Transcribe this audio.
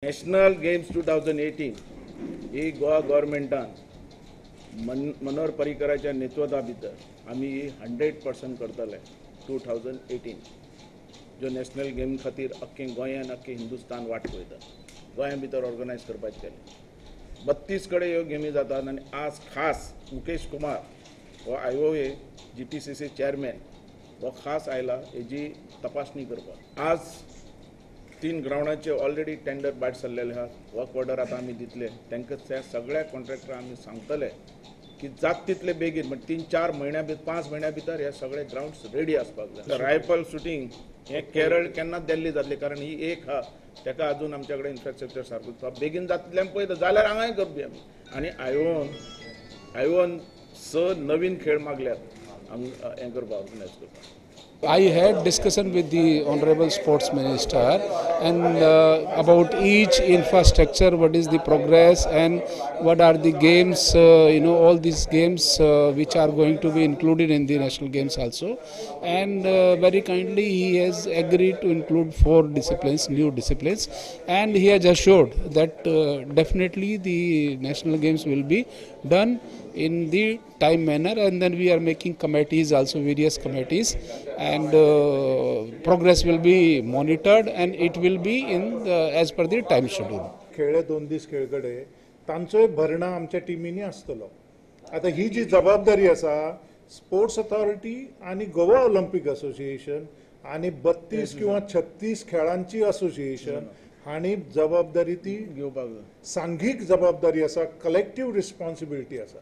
National games 2018 ही गोवा गव्हर्मेंटान मनोहर पर्रीकराच्या नेतृत्वा भितर आमी ही 100% करतले. 2018 जो नॅशनल गेम खातीर अख्खें गोंयान अख्खें हिंदुस्तान वाट पळयता, गोंया भितर ऑर्गनायज करपाचें केलें. 32 कडेन ह्यो गेमी जातात आनी आज खास मुकेश कुमार हो IOA GTCC chairman हो खास आयला हेजी तपासणी करपाक. आज 3 ग्रावंडाचे ऑलरेडी टेंडर भायर सरलेले आहात. वर्क ऑर्डर आतां आमी दितले तांकां. त्या सगळ्या कॉन्ट्रॅक्टरां आमी सांगतले की जात तितले बेगीन, म्हणजे 3-4 म्हयन्या भितर 5 म्हयन्या भितर हे सगळे ग्रावंड्स रेडी आसपाक जाय. रायफल शुटींग हे केरळ केन्नाच दिल्ली जातली, कारण ही एक आहा ताका अजून आमच्या कडेन इन्फ्रास्ट्रक्चर सारको बेगीन जातले आमी पळयता जाल्यार हांगाय करपी आमी. आनी आयोन 6 नवीन खेळ मागल्यात हें करपाक, ऑर्गनायज करपाक. I had discussion with the Honorable Sports Minister and about each infrastructure, what is the progress and what are the games, all these games which are going to be included in the national games also. And very kindly he has agreed to include 4 disciplines, new disciplines, and he has assured that definitely the national games will be done in the time manner. And then we are making committees also, various committees, and progress will be monitored and it will be in the, as per the time schedule. खेळले 2 दीस खेळगडे तांचोय भरणा आमच्या टिमींनी आसतलो. आतां ही जी जबाबदारी आसा स्पोर्ट्स अथॉरिटी आनी गोवा ऑलिम्पीक असोसिएशन आनी 32 किंवा 36 खेळांची असोसिएशन हांणी जबाबदारी ती घेवपाक, सांघीक जबाबदारी आसा, कलेक्टीव रिस्पॉन्सिबिलिटी आसा.